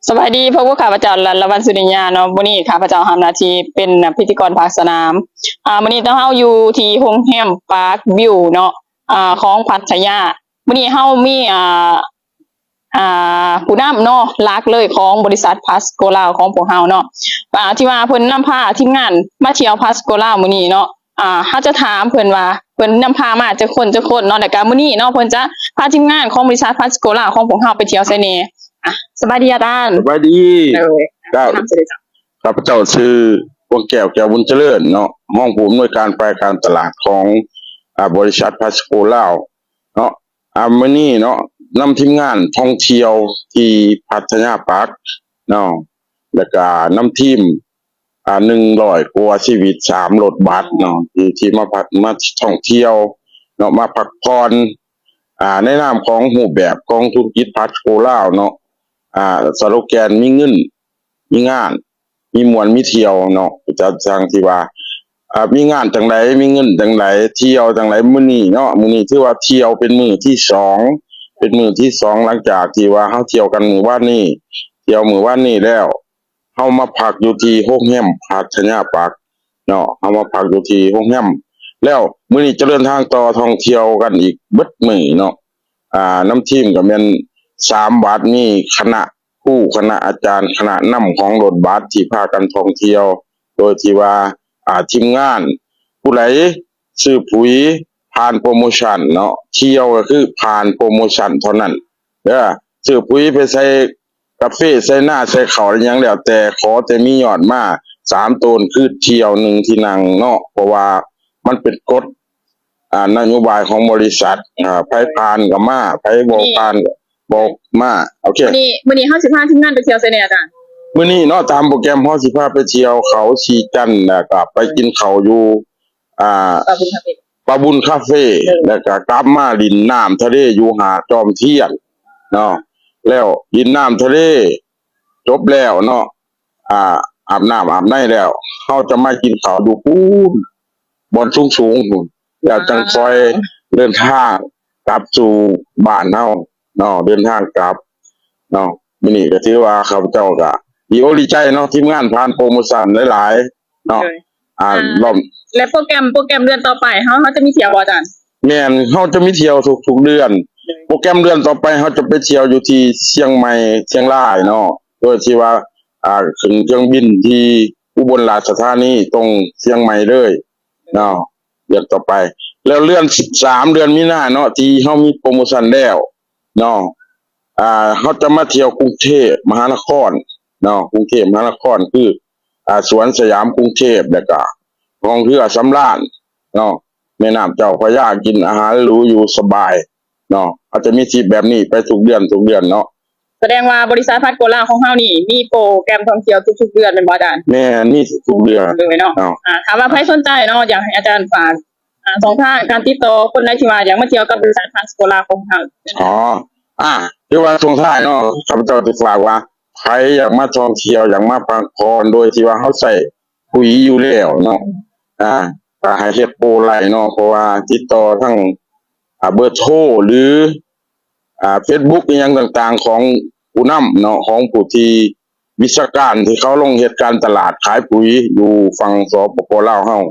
ສະບາຍດີ ພົບກັບຂ້າພະເຈົ້າ ລັດລະວັນ ສຸລິຍາ ເນາະ. ມື້ນີ້ຂ້າພະເຈົ້າຮັບໜ້າທີ່ເປັນພິທີກອນພາກສະໜາມ. ອາ ມື້ນີ້ເຮົາຢູ່ທີ່ໂຮງແຮມ Park View ເນາະ ອາ ຂອງພັດທະຍາ. ມື້ນີ້ເຮົາມີ ອາ ອາ ຜູ້ນຳເນາະ ຫຼັກເລີຍຂອງບໍລິສັດ Pasco ລາວ ຂອງພວກເຮົາເນາະ ອາ ທີ່ວ່າເພິ່ນນຳພາທີມງານມາທ່ຽວ Pasco ລາວ ມື້ນີ້ເນາະ. ອາ ເຮົາຈະຖາມເພິ່ນວ່າ ເພິ່ນນຳພາມາຈັກຄົນ ຈັກຄົນເນາະ ແລ້ວກະມື້ນີ້ເນາະ ເພິ່ນຈະພາທີມງານຂອງບໍລິສັດ Pasco ລາວ ຂອງພວກເຮົາໄປທ່ຽວໃສແດ່. ອາ ສະບາຍດີອາຈານ. ສະບາຍດີ. ເອີ ເຈົ້າ ຂ້າພະເຈົ້າຊື່ ພວງແກ້ວ ແກ້ວບຸນຈະເລີນເນາະ ຮອງຜູ້ອຳນວຍການຝ່າຍການຕະຫຼາດຂອງ ອາ ບໍລິສັດ Pasco ລາວເນາະ. ອາ ມື້ນີ້ເນາະ ນຳທີມງານທ່ອງທ່ຽວທີ່ພັດທະຍາປາກເນາະ ແລ້ວກະນຳທີມ ອາ ໜຶ່ງຮ້ອຍກວ່າຊີວິດ ສາມລົດບັສເນາະ ທີ່ ທີ່ມາພັກ ມາທ່ອງທ່ຽວເນາະ ມາພັກຜ່ອນ ອາ ໃນນາມຂອງຮູບແບບຂອງທຸລະກິດ Pasco ລາວເນາະ. ອາ ສະໂລແກນ ມີເງິນ ມີງານ ມີມ່ວນ ມີທ່ຽວເນາະ ຈະຈັ່ງທີ່ວ່າ ອາ ມີງານຈັ່ງໃດ ມີເງິນຈັ່ງໃດ ທ່ຽວຈັ່ງໃດ. ມື້ນີ້ເນາະ ມື້ນີ້ຖືວ່າທ່ຽວເປັນມື້ທີສອງ ເປັນມື້ທີສອງ ຫຼັງຈາກທີ່ວ່າເຮົາທ່ຽວກັນມື້ວານນີ້ ທ່ຽວມື້ວານນີ້ແລ້ວ ເຮົາມາພັກຢູ່ທີ່ໂຮງແຮມພັດທະຍາປາກເນາະ ເຮົາມາພັກຢູ່ທີ່ໂຮງແຮມ ແລ້ວມື້ນີ້ຈະເດີນທາງຕໍ່ທ່ອງທ່ຽວກັນອີກເບິດມື້ເນາະ. ອາ ນຳທີມກໍແມ່ນສາມວັດ ມີຄະນະຄູ ຄະນະອາຈານ ຄະນະນຳຂອງລົດບັສທີ່ພາກັນທ່ອງທ່ຽວ ໂດຍທີ່ວ່າ ອາ ທີມງານຜູ້ໃດຊື້ປຸ໋ຍຜ່ານໂປຣໂມຊັນເນາະ ທ່ຽວກໍຄືຜ່ານໂປຣໂມຊັນເທົ່ານັ້ນເດີ ຊື້ປຸ໋ຍໄປໃສ່ ກາເຟ ໃສ່ນາ ໃສ່ເຂົ້າ ອີ່ຫຍັງແລ້ວແຕ່ ຂໍແຕ່ມີຍອດມາສາມໂຕນ ຄືທ່ຽວໜຶ່ງທີ່ນັ່ງເນາະ ເພາະວ່າມັນເປັນກົດ ອາ ນະໂຍບາຍຂອງບໍລິສັດ ອາ ໃຜຜ່ານກໍມາ ໃຜບໍ່ຜ່ານກໍບໍ່ມາ. ໂອເຄ ມື້ນີ້ ມື້ນີ້ເຮົາຊິພາທີມງານໄປທ່ຽວໃສແດ່ອາຈານ? ມື້ນີ້ເນາະ ຕາມໂປຣແກຣມເຮົາຊິພາໄປທ່ຽວເຂົາຊີຈັນ ແລ້ວກໍໄປກິນເຂົ້າຢູ່ ອ່າ ປາບຸນຄາເຟ ປາບຸນຄາເຟ ແລ້ວກໍກັບມາຫຼິ້ນນ້ຳທະເລຢູ່ຫາດຈອມທຽນເນາະ ແລ້ວຫຼິ້ນນ້ຳທະເລຈົບແລ້ວເນາະ ອາ ອາບນ້ຳອາບໃນແລ້ວ ເຮົາຈະມາກິນເຂົ້າຢູ່ພຸ້ນ ບ່ອນສູງໆພຸ້ນ ແລ້ວຈັ່ງຄ່ອຍເດີນທາງກັບສູ່ບ້ານເຮົາເນາະ ເດີນທາງກັບເນາະ. ມື້ນີ້ກໍຖືວ່າຂ້າພະເຈົ້າກໍດີອົກດີໃຈເນາະ ທີມງານຜ່ານໂປຣໂມຊັນຫຼາຍໆ ເນາະ ໂດຍ ອາ ອາ ລອມ ແລະ ໂປຣແກຣມ ໂປຣແກຣມເດືອນຕໍ່ໄປ ເຮົາ ເຮົາຈະມີທ່ຽວບໍ່ອາຈານ? ແມ່ນ ເຮົາຈະມີທ່ຽວທຸກໆເດືອນ ໂດຍ ໂປຣແກຣມເດືອນຕໍ່ໄປ ເຮົາຈະໄປທ່ຽວຢູ່ທີ່ຊຽງໃໝ່ ຊຽງລາຍເນາະ ໂດຍທີ່ວ່າ ອາ ຂຶ້ນເຄື່ອງບິນທີ່ອຸບົນລາຊະທານີ ຕົງຊຽງໃໝ່ເລີຍເນາະ ເດືອນຕໍ່ໄປ. ແລ້ວເດືອນສິບສາມ ເດືອນມີນາເນາະ ທີ່ເຮົາມີໂປຣໂມຊັນແລ້ວເນາະ ອາ ເຮົາຈະມາທ່ຽວກຸງເທບມະຫານະຄອນເນາະ ກຸງເທບມະຫານະຄອນ ຄື ອາ ສວນສະຫຍາມກຸງເທບ ແລ້ວກະຮ່ອງເຮືອສຳລານເນາະ ແມ່ນ້ຳເຈົ້າພະຍາ ກິນອາຫານຫຼູຢູ່ສະບາຍເນາະ. ອາດຈະມີທຣິບແບບນີ້ໄປທຸກເດືອນ ທຸກເດືອນເນາະ. ສະແດງວ່າບໍລິສັດພັດໂກລາວຂອງເຮົານີ້ ມີໂປຣແກຣມທ່ອງທ່ຽວທຸກໆເດືອນແມ່ນບໍ່ອາຈານ? ແມ່ນ ມີທຸກເດືອນເລີຍເນາະ ເນາະ. ອາ ຖ້າວ່າໃຜສົນໃຈເນາະ ຢາກໃຫ້ອາຈານຝາກ ອາ ຊ່ອງທາງການຕິດຕໍ່ ຄົນໃດທີ່ວ່າຢາກມາທ່ຽວກັບບໍລິສັດພັດໂກລາວຂອງເຮົາ. ອໍ ອາ ຄືວ່າຊ່ວງທ້າຍເນາະ ຂ້າພະເຈົ້າຈະຝາກວ່າ ໃຜຢາກມາທ່ອງທ່ຽວ ຢາກມາພັກຜ່ອນ ໂດຍທີ່ວ່າເຮົາໃຊ້ປຸ໋ຍຢູ່ແລ້ວເນາະ ອາ ກໍໃຫ້ເຮັດໂປຣໄລ່ເນາະ ເພາະວ່າຕິດຕໍ່ທາງ ອາ ເບີໂທ ຫຼື ອາ ເຟສບຸກ ອີ່ຫຍັງຕ່າງໆ ຂອງຜູ້ນຳເນາະ ຂອງຜູ້ທີ່ ວິຊາການທີ່ເຂົາລົງເຮັດການຕະຫຼາດຂາຍປຸ໋ຍຢູ່ຝັ່ງ ສປປ ລາວ ເຮົາ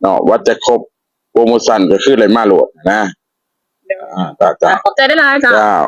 ເນາະ ວ່າແຕ່ຄົບໂປຣໂມຊັນກໍຄືໄດ້ມາໂລດນະ. ເຈົ້າ ຂອບໃຈຫຼາຍໆ ເຈົ້າ.